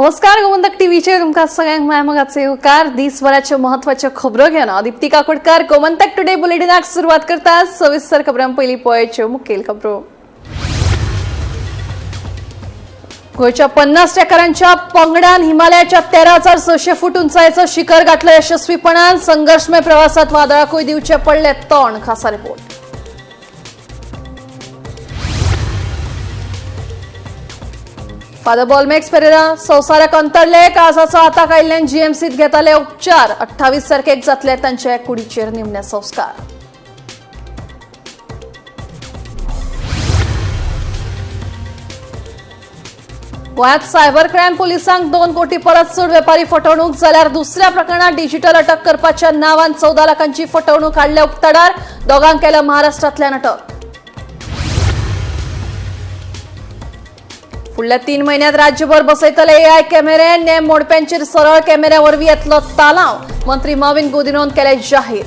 नमस्कार, गोमंतक टीव्हीचेर तुमकां सगळ्यांक माय मोगाचे येवकार. दिसभराच्यो महत्वाच्यो खबरो घेवन हांव दीप्ती काकोडकार गोमंतक टुडे बुलेटिनाक सुरवात करता. सविस्तर खबरां पयलीं पळोवच्यो मुखेल खबरो. गोंयच्या 50 ट्रेकरांच्या पंगडान हिमालयाच्या 13,600 फूट उंचायेचो शिखर गाठलो यशस्वीपणान. संघर्शमय प्रवासात वादळाकूय दिवचे पडले तोंड. खासा रिपोर्ट. फादर बॉलमॅक्स पेरेरा संवसाराक अंतरले. काळजाचो आताक आयिल्ल्यान जीएमसीत घेताले उपचार. 28 तारखेक जातले तांचे कुडीचेर निमणे संस्कार. गोंयांत सायबर क्रायम पोलिसांक 2 कोटी परस चड वेपारी फटवणूक, जाल्यार दुसऱ्या प्रकरणात डिजिटल अटक करपाच्या नावान 14 लाखांची फटवणूक हाडल्या उक्ताडार. दोगांक केल्या महाराष्ट्रांतल्यान अटक. फुडल्या 3 म्हयन्यात राज्यभर बसयतले एआय कॅमेरे. नेम मोडप्यांचेर सरळ कॅमेऱ्या वरवीं येतलो तालाव. मंत्री मॉविन गुदिन्होन केले जाहीर.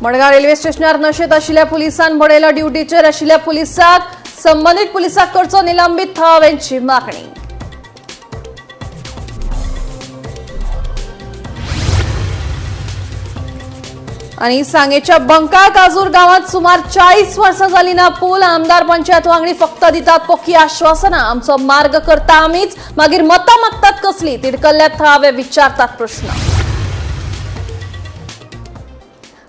मडगांव रेल्वे स्टेशनार नशेंत आशिल्ल्या पुलिसान बडयलो ड्युटीचेर आशिल्ल्या पुलिसाक. संबंदीत पुलिसाक करचो निलंबीत थळाव्यांची मागणी. आणि सांगेच्या बंकाळ काजूर गावात सुमार 40 वर्सां जाली ना पूल. आमदार पंचायत वांगडी फक्त दितात पोकी आश्वासनां. आमचो मार्ग करता आमीच, मागीर मतां मागतात कसली? तिडकल्ल्या थळावे विचारतात प्रश्न.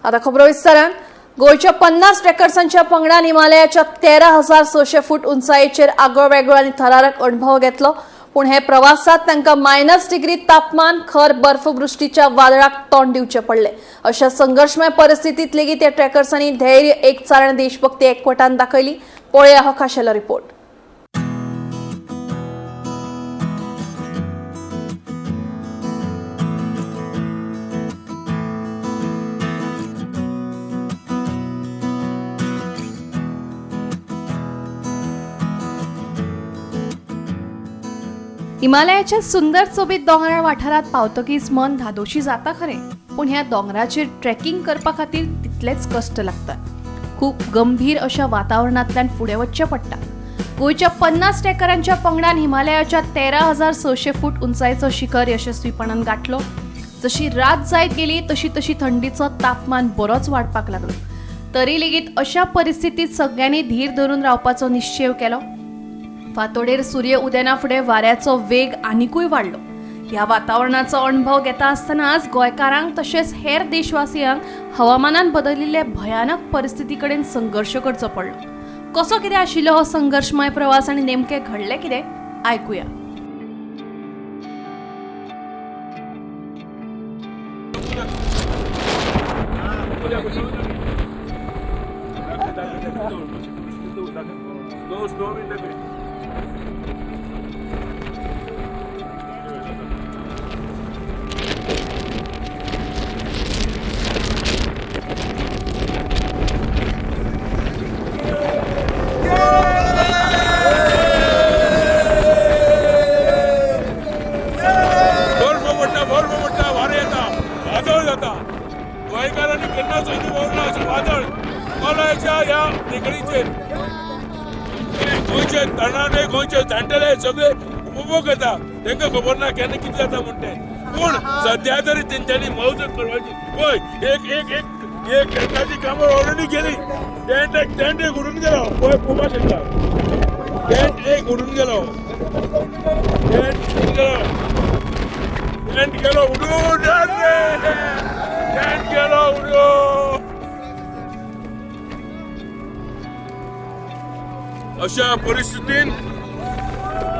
आता खबरो विस्तारान. गोंयच्या 50 ट्रेकर्सांच्या पंगडान हिमालयाच्या 13,600 फूट उंचायेचेर आगळ वेगळो आनी थरारक अणभव घेतलो. पूण हे प्रवासात तांकां मायनस डिग्री तापमान, खर बर्फवृष्टीच्या वादळाक तोंड दिवचें पडलें. अशा संघर्शमय परिस्थितीत लेगीत ह्या ट्रेकर्सांनी धैर्य, एकचार आनी देशभक्ती एकवटान दाखयली. पळया हो खाशेलो रिपोर्ट. हिमालयाच्या सुंदर सोबीत दोंगराळ वाठारात पावतकीच मन धादोशी जाता खरें, पूण ह्या दोंगराचेर ट्रेकिंग करपा खातीर तितलेच कश्ट लागतात. खूब गंभीर अशा वातावरणांतल्यान फुडें वचचें पडटा. गोंयच्या 50 ट्रेकरांच्या पंगडान हिमालयाच्या 13,600 फूट उंचायेचो शिखर यशस्वीपणान गाठलो. जशी रात जायत गेली तशी तशी थंडीचो तापमान बरोच वाडपाक लागलो. तरी लेगीत अशा परिस्थितीत सगळ्यांनी धीर धरून रावपाचो निश्चेव केलो. फांतोडेर सूर्य उदेना फुडें वाऱ्याचो वेग आनिकूय वाडलो. ह्या वातावरणाचो अणभव घेता आसतनाच गोंयकारांक तशेंच हेर देशवासियांक हवामानान बदलिल्ले भयानक परिस्थिती कडेन संघर्श करचो पडलो. कसो कितें आशिल्लो हो संघर्शमय प्रवास आनी नेमकें घडलें कितें, आयकुया. Slow, slow with the bit. बर्फ पडटा, बर्फ पडटा, वारें येता, वादळ जाता. गोंयकारांनी केन्नाच अनुभवना अशें वादळ हिमालयाच्या ह्या देगणीचेर गोंयचे तरणाटे, गोंयचे जाणटेले सगळे उपभोग घेता. तांकां खबर ना केन्ना कितें जाता म्हण तें. पूण सद्या तरी तेंच्यांनी मौज करपाची. पळय, एक एक एक एक टेंटाची कामर ऑलरेडी गेली. टेंट, टेंट एक उडून गेलो. पळय, पळोवपाक शकता, टेंट एक उडून गेलो. टेंट उडून गेलो, टेंट गेलो उडून, टेंट गेलो उडून. अशा परिस्थितीन,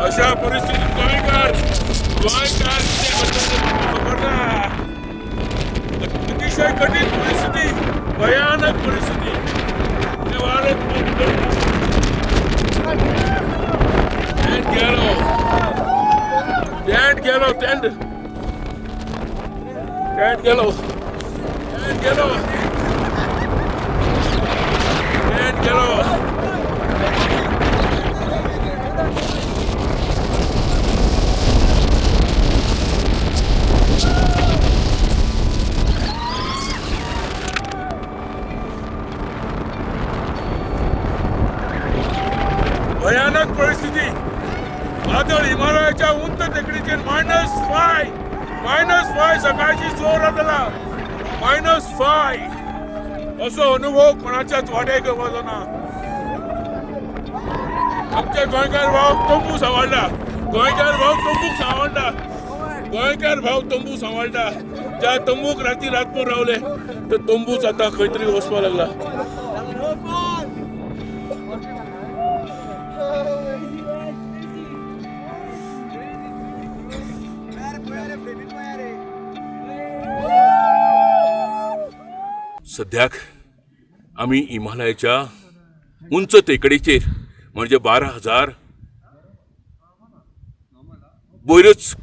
अशा परिस्थितीत गोंयकार, गोंयकार कितें करता तें म्हाका खबर ना. अतिशय कठीण परिस्थिती, भयानक परिस्थिती. ते वारें टेंट गेलो, टेंट गेलो, टेंट, टेंट गेलो, टेंट गेलो, टेंट गेलो. हिमालयाच्या उंच टेकडीचेर -5 -5 सकाळची 6 वरां जाला, -5. असो अनुभव कोणाच्याच वाट्याक येवपाचो ना. आमचे गोंयकार भाव तंबू सांबाळटा, गोंयकार भाव तंबूक सांबाळटा, गोंयकार भाव तंबू सांबाळटा. ज्या तंबूक राती रातभर रावले ते तंबूच आतां खंय तरी वचपाक लागला. सद्याक आमी हिमालयाच्या उंच टेकडीचेर म्हणजे 12,000 वयरच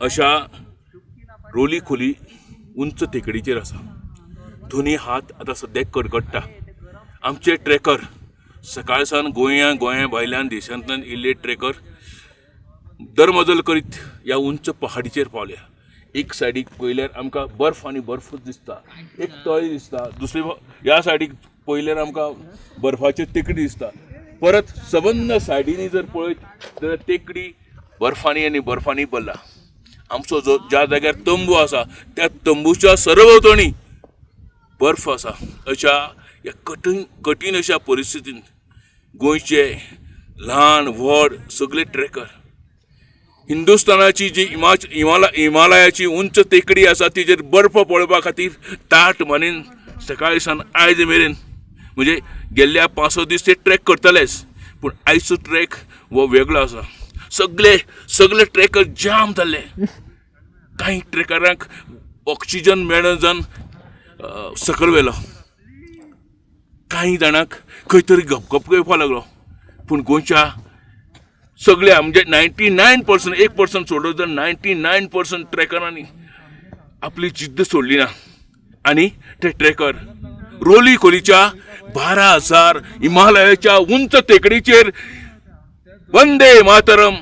अशा रोली खोली उंच टेकडीचेर आसा. दोनी हात आतां सद्याक कडकडटा. आमचे ट्रेकर सकाळ सावन गोंया गोंया भायल्यान देशांतल्यान येयल्ले ट्रेकर दरमजल करीत ह्या उंच पहाडीचेर पावल्या. एक सायडीक पळयल्यार आमकां बर्फ आनी बर्फूच दिसता, एक तळी दिसता, दुसरी ह्या सायडीक पळयल्यार आमकां बर्फाची टेकडी दिसता. परत सबंद सायडींनी जर पळयत जाल्यार टेकडी बर्फांनी आनी बर्फांनी भरला. आमचो जो ज्या जाग्यार तंबू आसा त्या तंबूच्या सरभोंवतणी बर्फ आसा. अशा ह्या कठीण कठीण अशा परिस्थितीन गोंयचे ल्हान व्हड सगळे ट्रेकर हिंदुस्तानाची जी हिमालयाची उंच टेकडी आसा तिचेर बर्फ पळोवपा खातीर ताट मानेन सकाळी सावन आयज मेरेन म्हणजे गेल्ल्या 5-6 दीस ते ट्रेक करतलेच, पूण आयचो ट्रेक हो वेगळो आसा. सगळे सगळे ट्रेकर जाम जाल्ले. कांय ट्रेकरांक ऑक्सिजन मेळना जावन सकयल व्हेलो, कांय जाणांक खंय तरी घपघप येवपाक लागलो. पूण गोंयच्या सगळ्या म्हणजे 99%, 1% सोडलो जर 99% ट्रेकरांनी आपली जिद्द सोडली ना आनी ते ट्रेकर रोली खोलीच्या 12,000 हिमालयाच्या उंच टेकडीचेर वंदे मातरम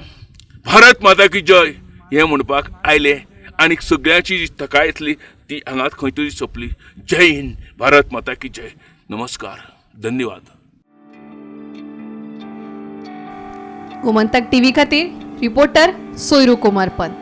भारत माता की जय हें म्हणपाक आयले आनी सगळ्यांची जी थकाय आसली ती हांगाच खंय तरी सोंपली. जय हिंद, भारत माता की जय. नमस्कार, धन्यवाद. गोमंतक टीव्ही खातीर रिपोर्टर सोयरू कुमार पंत.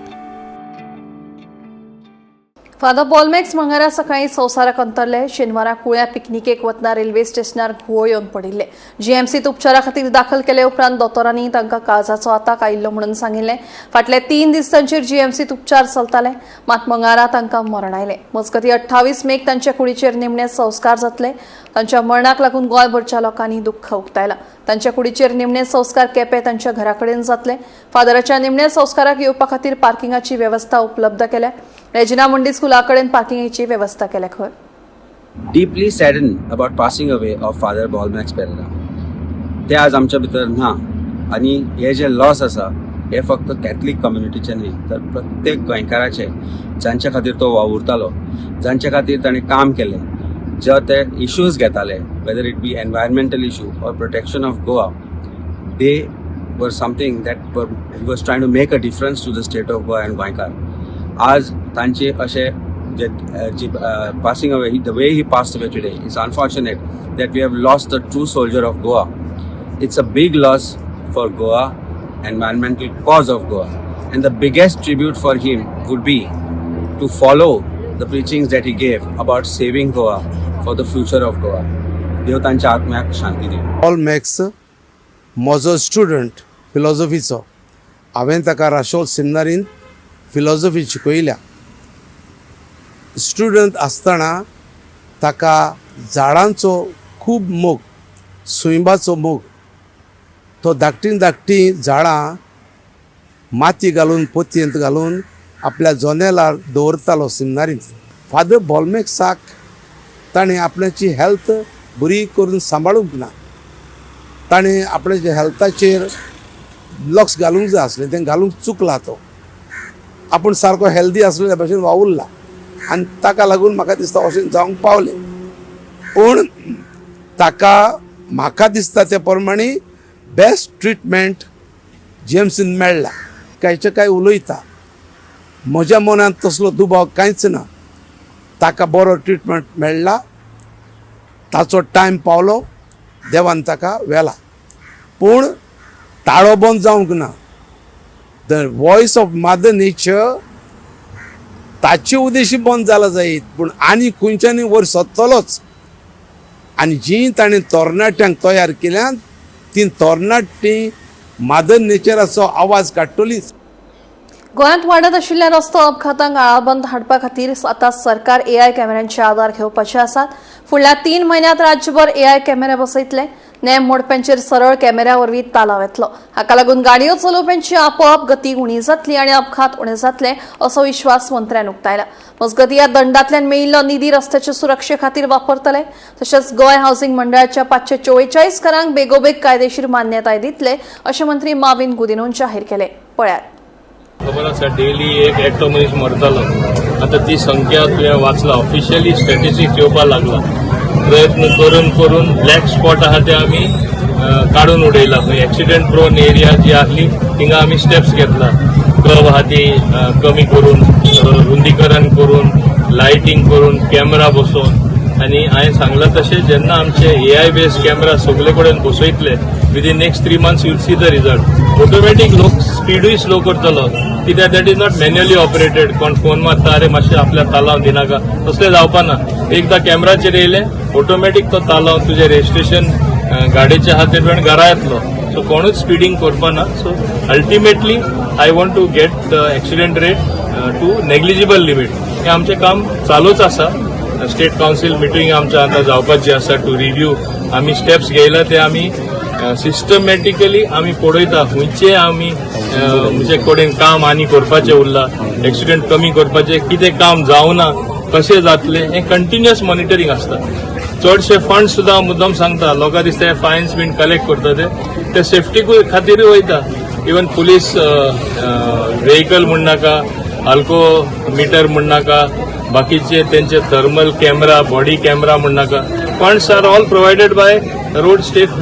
फादर बॉलमॅक्स मंगळारा सकाळी संवसाराक अंतरले. शेनवारा कुळ्या पिकनिकेक वतना रेल्वे स्टेशनार घुंवळ येवन पडिल्ले. जीएमसीत उपचारा खातीर दाखल केले उपरांत दोतोरांनी तांकां काळजाचो आताक आयिल्लो म्हणून सांगिल्लें. फाटले 3 दीस तांचेर जीएमसीत उपचार चलताले, मात मंगळारा तांकां मरण आयलें. मजगतीं 28 मेक तांच्या कुडीचेर निमणे संस्कार जातले. तांच्या मरणाक लागून गोंयभरच्या लोकांनी दुख्ख उक्तायलां. तांच्या कुडीचेर निमणे संस्कार केपें तांच्या घरा कडेन जातले. फादराच्या निमणे संस्काराक येवपा खातीर पार्किंगाची वेवस्था उपलब्ध केल्या. रेजिना मुंडी स्कुला कडेन पार्किंगाची वेवस्था केल्या खंय. Deeply saddened about passing away of Father Bolmax Pereira. ते आज आमच्या भितर ना आनी हे जे लॉस आसा हे फक्त कॅथलीक कम्युनिटीचे न्ही तर प्रत्येक गोंयकाराचे, जांच्या खातीर तो वावुरतालो, जांच्या खातीर ताणें काम केलें, जे ते इश्यूज घेताले, whether it be environmental issue or protection of Goa, they were something that he was trying to make a difference to the state of Goa and गोंयकार. आज तांचे अशे जे जी passing away, the way he passed away today, it's unfortunate that we have lost the true soldier of Goa. It's a big loss for Goa, environmental cause of Goa, and the biggest tribute for him would be to follow the preachings that he gave about saving Goa for the future of Goa. देव तांच्या आत्म्याक शांती दिवं. Paul max म्हजो student फिलॉजॉफीचो. हांवें ताका Rachol सेमिनारीन philosophy शिकयल्या. Student आसतना ताका झाडांचो खूब मोग, सुंयबाचो मोग. तो धाकटीं धाकटीं झाडां माती घालून पोतयेंत घालून आपल्या जनेलार दवरतालो सेमिनारींत. फादर बॉलमॅक्साक ताणें आपल्याची हेल्थ बरी करून सांबाळूंक ना. ताणें आपल्याच्या हेल्थाचेर लक्ष घालूंक जाय आसलें, तें घालूंक चुकला. तो आपूण सारको हेल्दी आसलेल्या भशेन वावुरला आनी ताका लागून म्हाका दिसता अशें जावंक पावलें. पूण ताका म्हाका दिसता ते प्रमाणे बेस्ट ट्रिटमेंट जीएमसीन मेळ्ळा. कांयचे कांय उलयता, म्हज्या मनांत तसलो दुबाव कांयच ना. ताका बरो ट्रिटमेंट मेळ्ळा, ताचो टायम पावलो, देवान ताका व्हेला. पूण ताळो बंद जावंक ना. The voice of mother nature ताचे उद्देशी बंद जाला जायत, पूण आनी खंयच्यानी वयर सोदतलोच. आनी जी ताणें तरणाट्यांक तयार केल्यात ती तरणाटी मादर नेचराचो आवाज काडटलीच. गोंयांत वाडत आशिल्ल्या रस्तो अपघातांक आळाबंद हाडपा खातीर आतां सरकार एआय कॅमेऱ्यांचे आदार घेवपाचे आसात. फुडल्या 3 म्हयन्यांत राज्यभर एआय कॅमेरे बसयतले. नेम मोडप्यांचेर सरळ कॅमेऱ्या वरवीं तालाव येतलो. हाका लागून गाडयो चलोवप्यांची आपोआप गती उणी जातली आनी अपघात उणे जातले असो विश्वास मंत्र्यान उक्तायला. मजगतीं ह्या दंडांतल्यान मेळिल्लो निधी रस्त्याचे सुरक्षे खातीर वापरतले. तशेंच गोंय हावसिंग मंडळाच्या 544 घरांक बेगोबेग कायदेशीर मान्यताय दितले अशें मंत्री माविन गुदिनोन जाहीर केलें. पळयात. खबर आसा डेली एक एकटो मनीस मरतालो. आतां ती संख्या तुवें वाचला, ऑफिशियली स्टॅटिस्टिक्स येवपाक लागला. प्रयत्न करून करून ब्लॅक स्पॉट आहा ते आमी काडून उडयला. खंय एक्सिडंट प्रोन एरिया जी आहली थिंगा आमी स्टेप्स घेतला. कर्व आहा ती कमी करून, रुंदीकरण करून, लायटींग करून, कॅमेरा बसोवन. आनी हांवें सांगलां तशें जेन्ना आमचे एआय बेस्ड कॅमेरा सगळे कडेन बसयतले within next 3 months you'll see the result. Automatic लोक स्पिडूय स्लो करतलो, कित्याक that is not manually operated. कोण फोन मारता, अरे मातशें आपल्या तालाव दिनाका, तसलें जावपा ना. एकदां कॅमेराचेर येयलें ऑटोमॅटीक तो तालाव तुजें रजिस्ट्रेशन गाडयेच्या आहा ते प्रमाणे घरा येतलो. सो कोणूच स्पिडींग करपा ना. So ultimately I want to get the accident rate to negligible limit. हें आमचें काम चालूच आसा. स्टेट कावन्सील मिटींग आमच्या आतां जावपाची आसा टू रिव्यू. आमी स्टेप्स घेयला ते आमी सिस्टमॅटिकली आमी पळयता खंयचे आमी म्हणजे कडेन काम आनी करपाचें उरलां, एक्सिडंट कमी करपाचें कितें काम जावना, कशें जातलें, हें कंटिन्युअस मॉनिटरींग आसता. चडशे फंड सुद्दां हांव मुद्दम सांगता, लोकां दिसता फायन्स बीन कलेक्ट करता, ते ते सेफ्टीकूय खातीरूय वयता. इवन पुलीस व्हेकल म्हणनाका, अल्को मिटर म्हणनाका, बाकीचे तेंचे थर्मल कॅमेरा, बॉडी कॅमेरा म्हणनाका, funds are all provided by road state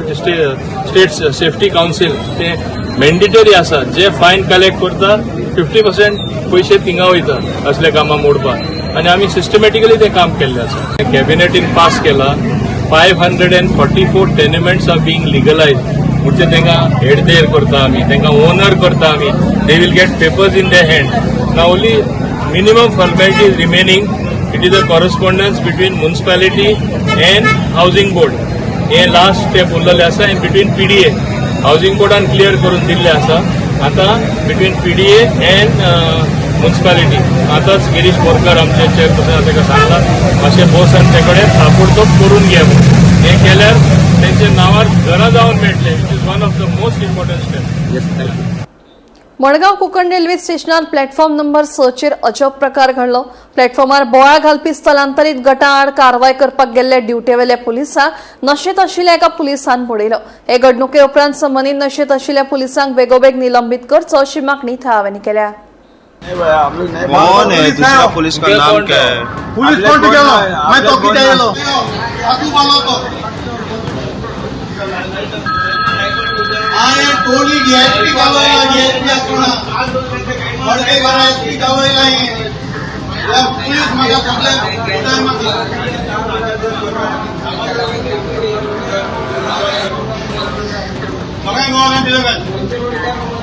safety council. ते मॅन्डेटरी आसा. जे फायन कलेक्ट करता 50% पयशे थिंगा वयता असल्या कामां मोडपाक. आनी आमी सिस्टमॅटिकली तें काम केल्लें आसा. कॅबिनेटीन पास केला 544 tenements are being legalise. म्हणजे तांकां हेडदेर करता आमी, तांकां ओनर करता आमी. They will get papers in the hand. Now only minimum formality is remaining. It is a correspondence between municipality and housing board. हे लास्ट स्टेप उरलेले आसा. And between PDA, housing बोर्डान क्लियर करून दिल्ले आसा. आतां between PDA and municipality. आतांच गिरीश बोरकर आमचे चेअरपर्सन ताका सांगला, मातशें बसून ते कडेन ताबडतोब करून घे म्हणून. हें केल्यार तेंच्या नांवार घरां जावन मेळटलें, which is one of the most important step. Yes, thank you. Madgaon Konkan railway स्टेशनार platform number 6 चेर अजब प्रकार घडलो. प्लॅटफॉर्मार बोवाळ घालपी स्थलांतरीत गटा आड कारवाय करपाक गेल्ले ड्युटेवेल्या पुलिसांक नशेंत आशिल्ल्या एका पुलिसान बडयलो. हे घडणुके उपरांत संबंदीत नशेंत आशिल्ल्या पुलिसांक बेगोबेग निलंबीत करचो अशी मागणी थळाव्यांनी केल्या. कौन है दूसरा पुलिस का नाम क्या है? पुलिस कोण गेलो मागीर तो कित्याक येयलो हांवें टोली डीएसपी गावयला, डीएसपी आसतना मडके घरा एसपी गावयला. पुलीस म्हाका सगळे म्हाका सगळ्यांक गोवा दिलो काय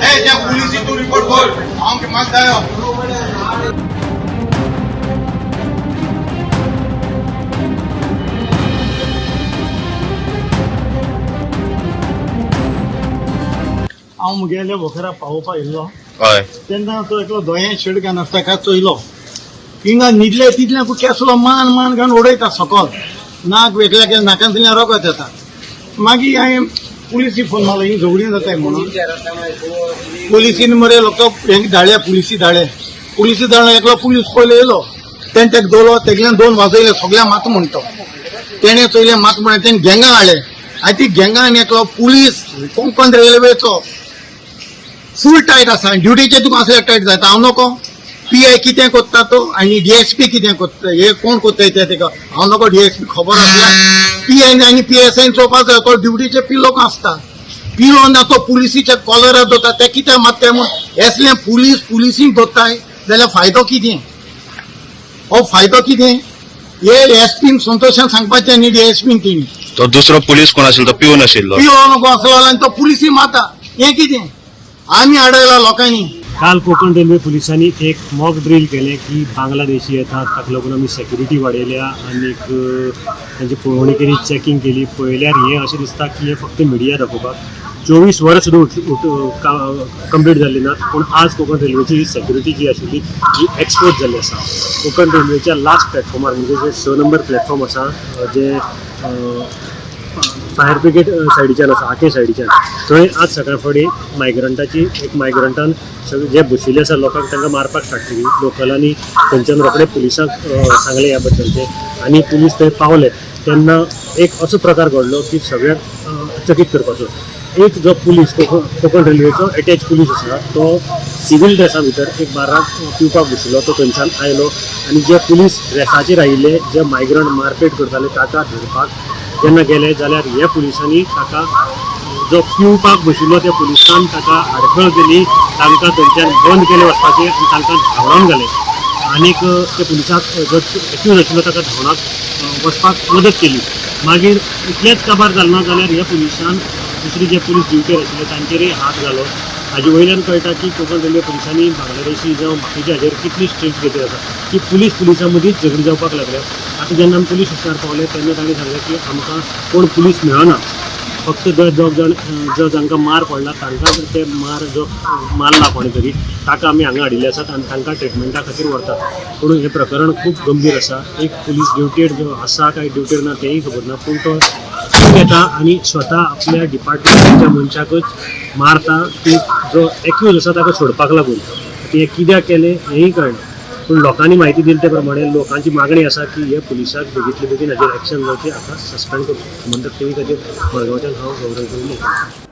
ए त्या पुलिसी तूं रिपोर्ट कर, हांव म्हाका जायो. हांव मुगेल्या वखरा पावोवपाक येयल्लो हय. तेन्ना तो एकलो दोये शर्ट घालून आसता काय चोयलो, हिंगा न्हिदले तितल्या केसलो मान मान घालून उडयता सकल, नाक वेगळ्या नाकांतल्यान रगत येता. मागीर हांवें पुलिसी फोन मारलो, ही झगडीं जाताय म्हणून. पुलिसीन मरे लोक हेंक धाडले, पुलिसी धाडले. पुलिसी धाडले, एकलो पुलीस पयलो येयलो, तेणें तेका दोलो, तेगल्यान 2 वाजयले, सगळ्या मात म्हणतो. तेणें चोयलें मात म्हणलें, तेणें गँगा हाडले. आनी ती गँगा आनी एकलो पुलीस कोंकण रेल्वेचो फूल टायट आसा ड्युटीचे, तुका असले टायट जाता हांव नको. पी I कितें करता तो आनी डीएसपी कितें करता, हे कोण करता ते तेका हांव नको. डीएसपी खबर आसल्यार पी I आनी पी एस आयन चोवपाक जाय. तो ड्युटीचे पिलोक आसता, पिलो ना तो पुलिसीच्या कॉलराक दवरता, ते कित्याक मारता म्हूण. असले पुलीस पुलिसींक दवरताय जाल्यार फायदो कितें? हो फायदो कितें? हे एसपीन संतोशान सांगपाचें न्ही डीएसपीन तेणी. तो दुसरो पुलीस कोण आशिल्लो तो पिवन आशिल्लो. पिलो नको असलो आनी तो पुलिसी मारता, हें कितें? आमी आडयला लोकांनी. काल कोकण रेल्वे पुलिसांनी एक मॉक ड्रील केलें की बांगलादेशी येतात, ताका लागून आमी सेक्युरिटी वाडयल्या आनीक तांची पळोवणी केली, चॅकिंग केली. पळयल्यार हें अशें दिसता की हें फक्त मिडिया दाखोवपाक. 24 वरां सुद्दां कंप्लीट जाल्ली ना, पूण आज कोकण रेल्वेची सेक्युरिटी जी आशिल्ली ही एक्सपोज जाल्ली आसा. कोकण रेल्वेच्या लास्ट प्लॅटफॉर्मार, म्हणजे जे 6 नंबर प्लॅटफॉर्म आसा, जे फायर ब्रिगेड सायडीच्यान आसा, आके सायडीच्यान, थंय आज सकाळ फुडें मायग्रंटाची एक मायग्रंटान सगळे जे बशिल्ले आसा लोकांक तांकां मारपाक स्टार्ट केली. लोकलांनी थंयच्यान रोखडे पुलिसांक सांगलें ह्या बद्दलचें आनी पुलीस थंय पावले तेन्ना एक असो प्रकार घडलो की सगळ्यांक चकीत करपाचो. एक जो पुलीस कोकण रेल्वेचो एटॅच पुलीस आसा तो सिवील ड्रेसा भितर एक बार्राक पिवपाक बशिल्लो, तो थंयच्यान आयलो आनी जे पुलीस ड्रेसाचेर आयिल्ले जे मायग्रंट मारपेट करताले ताका धरपाक जेन्ना गेले जाल्यार हे पुलिसांनी ताका जो पिवपाक बशिल्लो त्या पुलिसान ताका आडखळ केली, तांकां थंयच्यान बंद केलें वचपाचें आनी तांकां धांवडावन घालें. आनीक त्या पुलिसाक जो एक्यूज आशिल्लो ताका धांवडाक वचपाक मदत केली. मागीर इतलेंच काबार जालें ना जाल्यार ह्या पुलिसान दुसरी जे पुलीस ड्युटीर आशिल्ले तांचेरय हात घालो. हाजे वयल्यान कळटा की कोकण रेल्वे पुलिसांनी बांगलादेशी जावं बाकीच्या हाजेर कितली स्ट्रिक्ट घेतली आसा की पुलीस पुलिसां मदींच झगडी जावपाक लागल्या. आतां जेन्ना आमी पुलीस स्टेशनार पावले तेन्ना तांणी सांगलें की आमकां कोण पुलीस मेळना, फक्त जे दोग जाण जो जांकां मार पडला तांकां ते मार जो मारला कोणे तरी ताका आमी हांगा हाडिल्ले आसात आनी तांकां ट्रिटमेंटा खातीर व्हरतात. पूण हें प्रकरण खूब गंभीर आसा. एक पुलीस ड्युटेर जो आसा काय ड्युटेर ना तेंय खबर ना, पूण तो येता आनी स्वता आपल्या डिपार्टमेंटाच्या मनशाकच मारता की जो एक्यूज आसा ताका सोडपाक लागून. तें कित्याक केलें हेंय कळना, पूण लोकांनी म्हायती दिली ते प्रमाणे लोकांची मागणी आसा की हे पुलिसाक बेगीतले बेगीन हाजेर एक्शन जावची, हाका सस्पेंड करचें. गोमंतक टीव्ही खातीर मडगांवच्यान हांव गौरव उलयतां.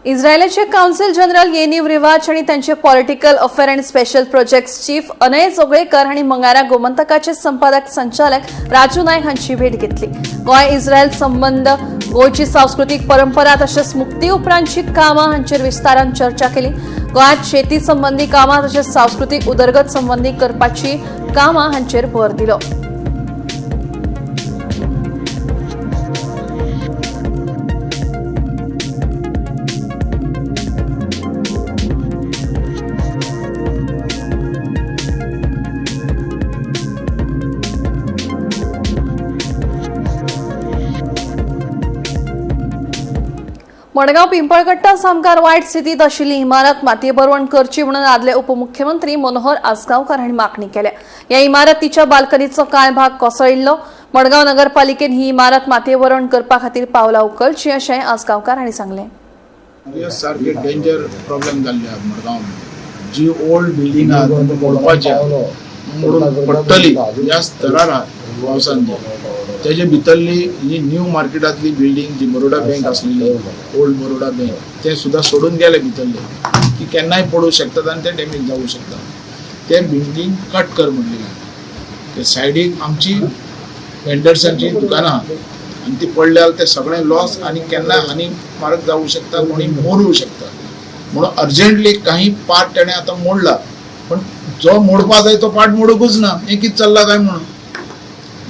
इस्रायलाचे काउन्सिल जनरल येनीव रिवाच आनी तांचे political affair and special projects chief Anay Joglekar हांणी मंगळारा गोमंतकाचे संपादक संचालक राजू नायक हांची भेट घेतली. गोंय इस्रायल संबंद, गोंयची सांस्कृतीक परंपरा तशेंच मुक्ती उपरांतची कामां हांचेर विस्तारान चर्चा केली. गोंयांत शेती संबंदी कामां तशेंच सांस्कृतीक उदरगत संबंदी करपाची कामां हांचेर भर दिलो. मडगांव पिंपळकट्टा सामकार वायट स्थितीत आशिल्ली इमारत मातये भरवण करची म्हणून आदले उपमुख्यमंत्री मनोहर आजगांवकार हांणी मागणी केल्या. ह्या इमारतीच्या बाल्कनीचो कांय भाग कोसळिल्लो. मडगांव नगरपालिकेन ही इमारत मातये भरवण करपा खातीर पावलां उखलची अशें आजगांवकार हांणी सांगलें. सारके डेंजर प्रॉब्लेम जाल्ले आहा मडगांव. जी ओल्ड बिल्डिंग आहा मोडपाची मोडून पडटली ह्या स्तरार आहा पावसान. तेजे भितरली ही न्यू मार्केटांतली बिल्डींग जी बरोडा बँक आसलेली, ओल्ड बरोडा बँक, ते सुद्दां सोडून गेले भितरले की केन्नाय पडूं शकतात आनी ते डॅमेज जावूं शकता. ते बिल्डींग कट कर म्हणलेले. ते सायडीक आमची वेंडर्सांची दुकानां आहा आनी ती पडल्यार ते सगळें लॉस आनी केन्नाय हानी मारक जावूं शकता, कोणी मरूं शकता. म्हणून अर्जंटली काही पार्ट तेणें आतां मोडला, पण जो मोडपा जाय तो पार्ट मोडूंकच ना. हें कितें चल्लां काय म्हणून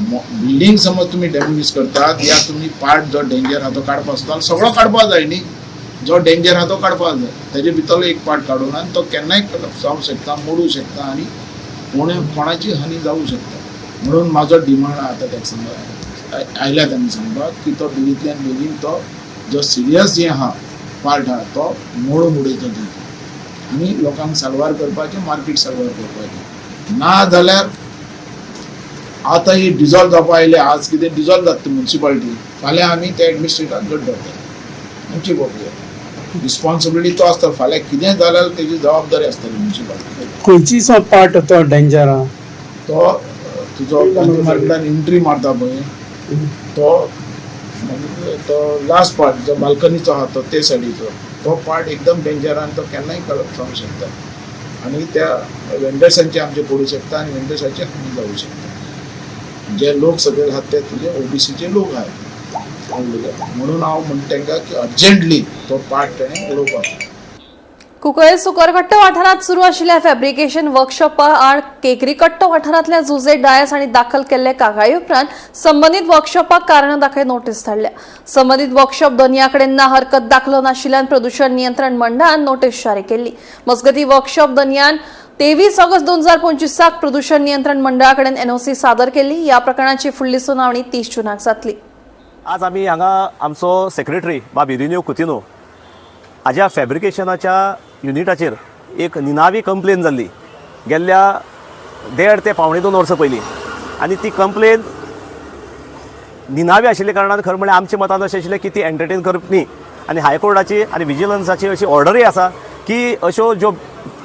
बिल्डींग समज तुमी डॅमेज करतात या तुमी पार्ट जो डेंजर आहा तो काडपा आसता, सगळो काडपा जाय न्ही. जो डेंजर आहा तो काडपा जाय, तेजे भितरलो एक पार्ट काडून आनी तो केन्नाय जावंक शकता, मोडूं शकता आनी कोणाची हानी जावूं शकता. म्हणून म्हाजो डिमांड आहा आतां तेका सांगपाक आयल्या तांणी सांगपाक की तो बेगींतल्यान बेगीन तो जो सिरियस जे आहा पार्ट आहा तो मोडून उडयता थंय आनी लोकांक साल्वार करपाचें, मार्केट साल्वार करपाचें. ना जाल्यार आतां ही डिजॉल्व जावपा आयल्या, आज कितें डिजॉल्व जाता मुन्सिपालिटी, फाल्यां आमी त्या एडमिनिस्ट्रेटराक घट धरतले. आमची प्रक्रिया रिस्पॉन्सिबिलिटी तो आसता, फाल्यां कितें जाल्यार तेजी जबाबदारी आसतली मुन्सिपालिटी. खंयची पार्ट तो डेंजर आहा? तो तुजो गांधी मार्केटान एंट्री मारता पळय तो तो लास्ट पार्ट जो बाल्कनीचो आहा तो ते सायडीचो तो पार्ट एकदम डेंजर आनी तो केन्नाय जावंक शकता आनी त्या वेंडर्सांचे आमचे पडूं शकता आनी वेंडर्साचे हानी जावूं शकता. जे लोक सगळे आहात ते तुजे ओबीसीचे लोक आहात, म्हणून हांव म्हणटा तांकां की अर्जंटली तो पार्ट तेणें उडोवपाक. कुंकळे सुकरकट्ट वाठारांत सुरू आशिल्ल्या फॅब्रिकेशन वर्कशॉपा आड केकरीकट्ट वाठारांतल्या जुजे डायस हांणी दाखल केल्ले कागाळी उपरांत संबंदीत वर्कशॉपाक कारणां दाखय नोटीस धाडल्या. संबंदीत वर्कशॉप दोनया कडेन ना हरकत दाखलो नाशिल्ल्यान प्रदूषण नियंत्रण मंडळान नोटीस जारी केल्ली. मजगतीं वर्कशॉप दनयान 23 ऑगस्ट 2025 प्रदूषण नियंत्रण मंडळा कडेन एनओसी सादर केली. या प्रकरणाची फुडली सुनावणी 30 जूनाक जातली. आज आमी हांगा आमचो सेक्रेटरी बाब इरिनियो कुतिनो हाज्या फॅब्रिकेशनाच्या युनिटाचेर एक निनावी कंप्लेन जाल्ली गेल्ल्या 1.5 ते 1.75 वर्सां पयलीं, आनी ती कंप्लेन निनावी आशिल्ल्या कारणान खरें म्हणल्यार आमच्या मतान अशें आशिल्लें की ती एंटरटेन करप न्ही, आनी हायकोर्टाची आनी विजिलन्साची अशी ऑर्डरूय आसा की अश्यो ज्यो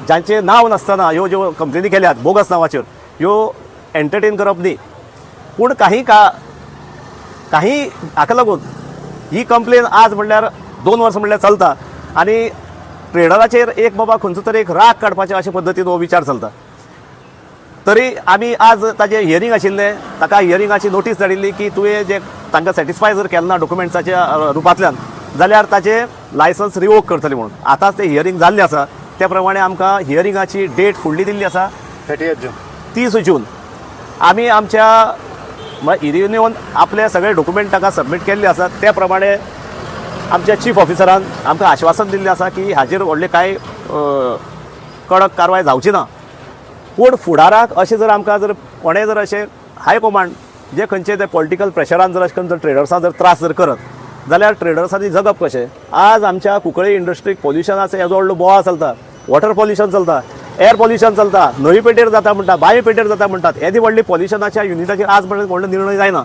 जांचें नांव नासतना ह्यो ज्यो कंप्लेनी केल्यात बोगस नांवाचेर ह्यो एंटरटेन करप न्ही. पूण काही हाका लागून ही कंप्लेन आज म्हणल्यार 2 वर्सां म्हणल्यार चलता आनी ट्रेडराचेर एक बाबा खंयचो तरी एक राग काडपाचे अशे पद्दतीन हो विचार चलता. तरी आमी आज ताजें हियरींग आशिल्लें, ताका हियरिंगाची नोटीस धाडिल्ली की तुवें जे तांकां सॅटिस्फाय जर केलें ना डॉक्युमेंट्साच्या रुपांतल्यान जाल्यार ताचें लायसन्स रिवोक करतले म्हणून. आतांच तें हियरींग जाल्लें आसा, त्या प्रमाणे आमकां हियरिंगाची डेट फुडली दिल्ली आसा 30 जून. आमी आमच्या इरिनियोन आपले सगळे डॉक्युमेंट ताका सबमीट केल्ले आसात, त्या प्रमाणे आमच्या चीफ ऑफिसरान आमकां आश्वासन दिल्लें आसा की हाजेर व्हडले कांय कडक कारवाय जावची ना. पूण फुडाराक अशें जर आमकां जर कोणें जर अशें हाय कमांड जे खंयचे ते पॉलिटिकल प्रेशरान जर अशें करून जर ट्रेडर्सां जर त्रास जर करत जाल्यार ट्रेडर्सांनी जगप कशें? आज आमच्या कुंकळी इंडस्ट्रीक पोल्युशनाचो येदो व्हडलो बोवाळ चलता, वॉटर पोल्युशन चलता, एअर पोल्युशन चलता, न्हंय पेटेर जाता म्हणटा, बांय पेटेर जाता म्हणटात. येदी व्हडली पोल्युशनाच्या युनिटाचेर आज पर्यंत व्हडलो निर्णय जायना.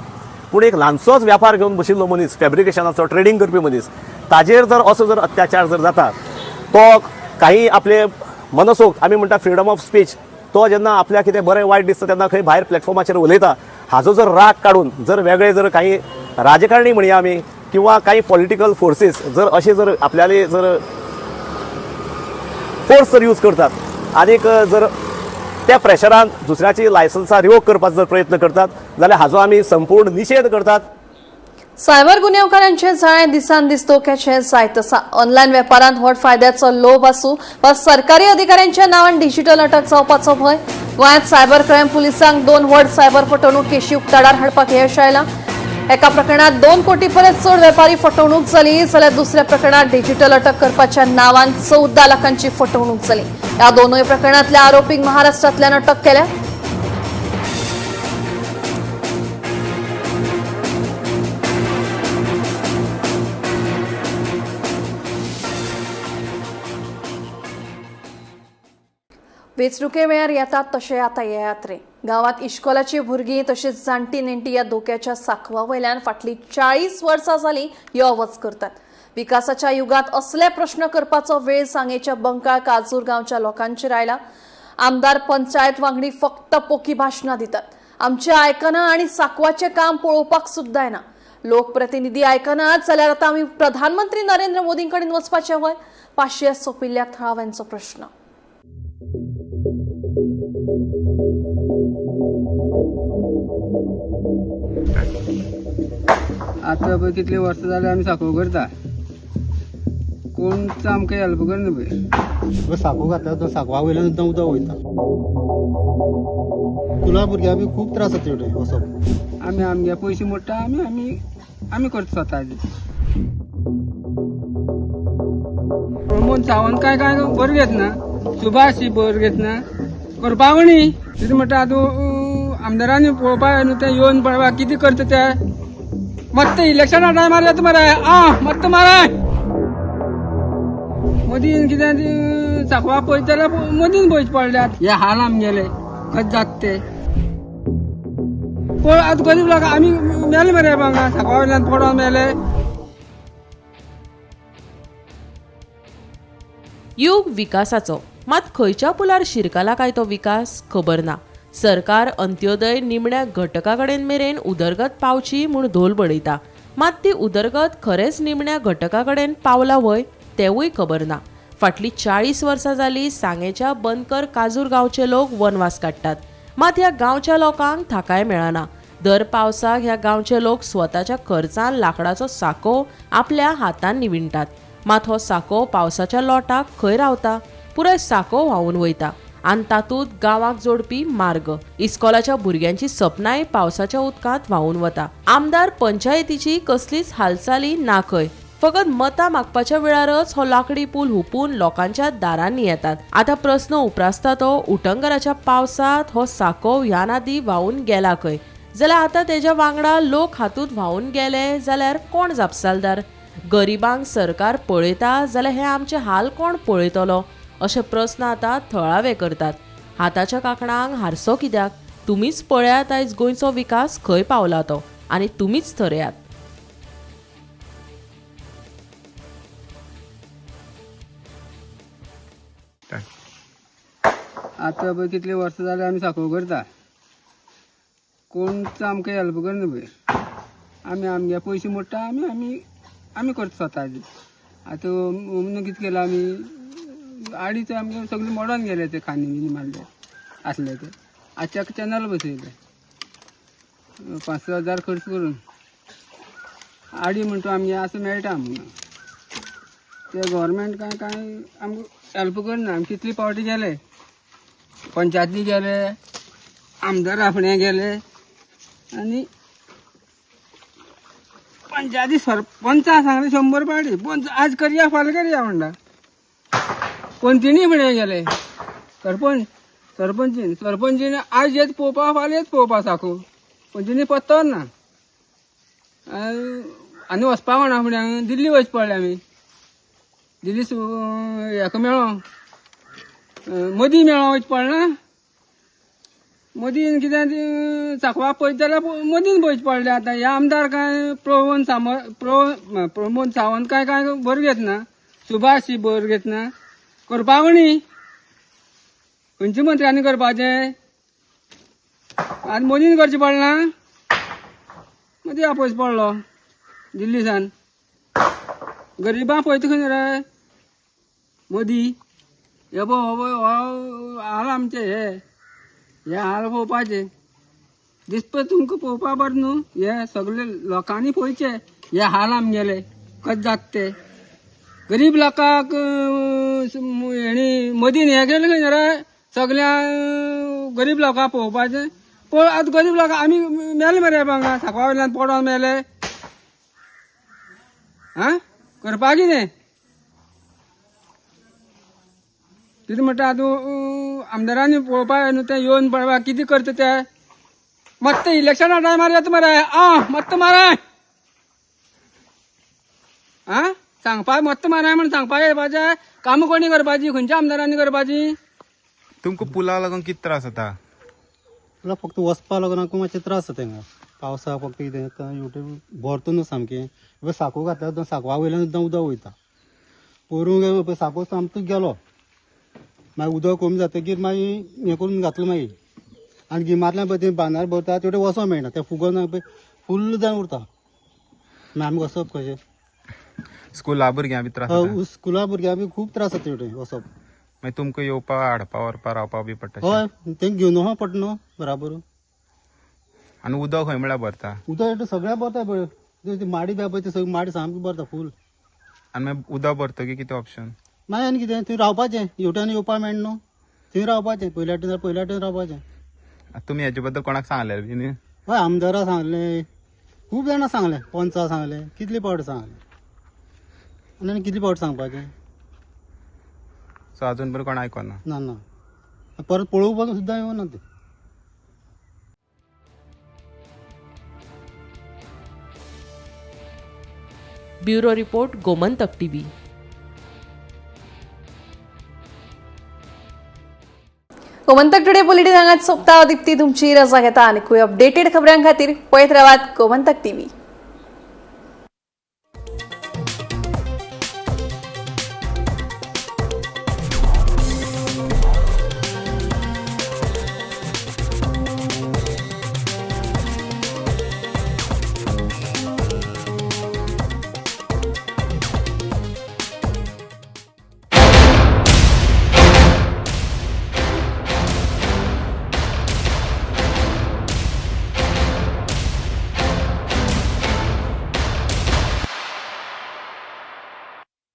पूण एक ल्हानसोच व्यापार घेवन बशिल्लो मनीस, फॅब्रिकेशनाचो ट्रेडींग करपी मनीस, ताजेर जर असो जर अत्याचार जर जाता, तो काही आपले मनसोक्त आमी म्हणटा फ्रिडम ऑफ स्पीच, तो जेन्ना आपल्याक कितें बरें वायट दिसता तेन्ना खंय भायर प्लॅटफॉर्माचेर उलयता, हाजो जर राग काडून जर वेगळे जर काही राजकारणी म्हणया आमी किंवा काही पॉलिटिकल फोर्सीस जर अशे जर आपल्याले जर फोर्स जर यूज करतात आनीक जर त्या प्रेशरान दुसऱ्याची लायसन्सां रिवोक करपाचो जर प्रयत्न करतात जाल्यार हाजो आमी संपूर्ण निशेध करतात. सायबर गुन्यांवकारांचे जाळें दिसान दीस धोक्याचें जायत आसा. ऑनलायन वेपारांत व्हड फायद्याचो लोभ आसूं वा सरकारी अधिकाऱ्यांच्या नांवान डिजिटल अटक जावपाचो भंय, गोंयांत सायबर क्रायम पुलिसांक 2 व्हड सायबर फटवणूक केशी उक्ताडार हाडपाक यश आयलां. एका प्रकरणात 2 कोटी परस चड वेपारी फटवणूक जाली, जाल्यार दुसऱ्या प्रकरणात डिजिटल अटक करपाच्या नांवान 14 लाखांची फटवणूक जाली. ह्या दोनूय प्रकरणांतल्या आरोपींक महाराष्ट्रांतल्यान अटक केल्या. वेंचणुके वेळार येतात तशे आतां येयात रे. गांवांत इश्कोलाची भुरगीं तशींच जाणटी नेणटी ह्या धोक्याच्या साकवा वयल्यान फाटलीं 40 वर्सां जालीं यो वच करतात. विकासाच्या युगांत असले प्रश्न करपाचो वेळ सांगेच्या बंकाळ काजूर गांवच्या लोकांचेर आयला. आमदार पंचायत वांगडी फक्त पोकी भाशणां दितात, आमचें आयकना आनी साकवाचें काम पळोवपाक सुद्दां येना. लोकप्रतिनिधी आयकनात जाल्यार आतां आमी प्रधानमंत्री नरेंद्र मोदीं कडेन वचपाचें व्हय? पाशियेस सोंपिल्ल्या थळाव्यांचो प्रश्न. आतां पळय कितली वर्सां जाली आमी साकव करता, कोणच आमकां हेल्प करना पळय. साकव घातला तो साकवा वयल्यान सुद्दां उदक वयता, कुला भुरग्यां बी खूब त्रास जाता तेवटेन वचप. आमी आमगे पयशे मोडटा, आमी आमी आमी करता स्वताचे. प्रमोद सावंत काय काय बरें घेतना, सुभाष बरें घेतना करपाक न्ही. कितें म्हणटा आतां आमदारांनी पळोवपाक न्हू, तें येवन पळोवपाक कितें करता ते. मत्त इलेक्शना टायमार येता मरे, आ मत्त माराय मदीं कितें साकवा पळयत जाल्यार मदीं पयशे पडल्यात. हे हाल आमगेले कशें जाता ते पळय. आतां गरीब लोक आमी मेले मरे, हांगा साकवा वयल्यान पडोन मेले. युग विकासाचो, मात खंयच्या पुलार शिरकाला काय तो विकास खबर ना. सरकार अंत्योदय निमण्या घटका कडेन मेरेन उदरगत पावची म्हूण धोल बडयता, मात ती उदरगत खरेंच निमण्या घटका कडेन पावला व्हय तेवूय खबर ना. फाटलीं 40 वर्सां जाली सांगेच्या बनकर काजूर गांवचे लोक वनवास काडटात, मात ह्या गांवच्या लोकांक थाकाय मेळना. दर पावसाक ह्या गांवचे लोक स्वताच्या खर्चान लांकडाचो साको आपल्या हातान निविणटात. मात हो साको पावसाच्या लोटाक खंय रावता? पुराय साको व्हांवून वयता आनी तातूंत गांवाक जोडपी मार्ग, इस्कोलाच्या भुरग्यांची सपनांय पावसाच्या उदकांत व्हांवून वता. आमदार पंचायतीची कसलीच हालचाली ना खंय. फकत मतां मागपाच्या वेळारच हो लाकडी पूल हुपून लोकांच्या दारांनी येतात. आतां प्रस्न उप्रासता तो उटंगराच्या पावसांत हो साको ह्यान आदी व्हांवून गेला खंय? जाल्यार आतां तेज्या वांगडा लोक हातूंत व्हांवून गेले जाल्यार कोण जापसालदार? गरिबांक सरकार पळयता जाल्यार हे आमचे हाल कोण पळयतलो? अशे प्रस्न आतां थळावे करतात. हाताच्या कांकणांक हारसो कित्याक? तुमीच पळयात आयज गोंयचो विकास खंय पावला तो आनी तुमीच थरयात. आतां पळय कितली वर्सां जाली आमी साको करता, कोणच आमकां हेल्प करना पळय. आमी आमगे पयशे मोडटा, आमी आमी आमी करता स्वताचे. आतां म्हणून कितें केलां आमी आडीच आमगे सगळे मोडोन गेले ते खांदी बिनी मारले आसले ते. आजच्या चॅनल बसयले 5-6 हजार खर्च करून. आडी म्हणटा आमगे आसा मेळटा म्हणून ते गव्हर्मेंट काय काय आमकां हेल्प करना. आमी कितले पावटी गेले, पंचायती गेले, आमदार आपणे गेले आनी पंचायती सरपंचा सांगले 100 पावटी पंच आज करया फाल्यां करया म्हणटा. पंचिनी फुडें गेले सरपंच, सरपंचीन सरपंचीन आज येत पळोवपा फाल्यां येत पळोवपा साकू पंचिनी पत्तो ना. आनी वचपा कोणा फुडें दिल्ली वचचे पडलें आमी. दिल्ली हेका मेळो मदीं मेळो वचचें पडना. मदीं कितें साकवा पळयत जाल्यार मदीं पळोवचें पडलें. आतां हे आमदार काय प्रमोद सावंत, प्रमोद सावंत काय काय बरें घेतना, सुभाष बरें घेतना करपा कोणी खंयच्या मंत्र्यांनी करपाचें? आनी मोदीन करचें पडना, मदीं आपोवचो पडलो दिल्ली सान. गरिबां पळयता खंय रे मोदी? हे पळय हो हाल आमचे, हे हे हाल पळोवपाचे दिसपा तुमकां पळोवपा बरें न्हू. हे सगळे लोकांनी पळोवचे हे हाल आमगेले कशें जाता ते. गरीब लोकांक हेणी मदीन हें केलें खंय रे सगळ्या गरीब लोकांक पळोवपाचें. पळय आतां गरीब लोकांक आमी मेले मरे हांगा साकवा वयल्यान पडोन मेले. आं करपा कितें? कितें म्हणटा आतां आमदारांनी पळोवपा न्हू तें येवन पळोवपा कितें करता ते. मत्त इलेक्शना टायमार येता मरे, आं मत्त माराय, आं सांगपाक मत्त माराय म्हण सांगपाक येवपाचें. कामां कोणी करपाची? खंयच्या आमदारांनी करपाची? तुमकां पुला लागून कितें त्रास जाता? पुला फक्त वचपा लागून आमकां मातशें त्रास जाता हांगा. पावसाक फक्त कितें युट्यूब भरता न्हू सामकें. साको घातल्यार साकवा वयल्यान सुद्दां उदक वयता. पोरूं साको सामको गेलो, मागीर उदक कमी जातकीर मागीर हें करून घातलो मागीर. आनी गिमांतल्यान पळय ते बांदार भरता तेवटेन वचोंक मेळना, तें फुगोन पळय फुल्ल जावन उरता. मागीर आमी वचप कशें? स्कुला भुरग्यां बी त्रास जाता? स्कुला भुरग्यां बी खूब त्रास जाता तेवटेन वचप. मागीर तुमकां येवपा हाडपा व्हरपा रावपा बी पडटा? हय, तें घेवन वचोंक पडटा न्हू बराबर. आनी उदक खंय म्हळ्यार भरता? उदक सगळ्या भरता पळय, माडी बी पळय ती सगळी माडी सामकी भरता फूल. आनी मागीर उदक भरतकीर कितें ऑप्शन? मागीर आनी कितें थंय रावपाचें, हेवटेन येवपा मेळना न्हू, थंय रावपाचें, पयल्या वाटेन पयल्या वाटेन रावपाचें. तुमी हेजे बद्दल कोणाक सांगलें बी न्ही? हय, आमदारा सांगलें, खूब जाणां सांगलें, पंचा सांगलें, कितले पावट सांगलें आनी कितले पावट सांगपाचें. सो अजून बरें कोण आयकना? ना ना, परत पळोवपाक सुद्दां येवना ते. Bureau report, Gomantak TV. Gomantak today bulletin हांगाच सोंपता. दीप्ती तुमची रजा घेता आनी अपडेटेड खबरां खातीर पळयत रावात गोमंतक टीव्ही.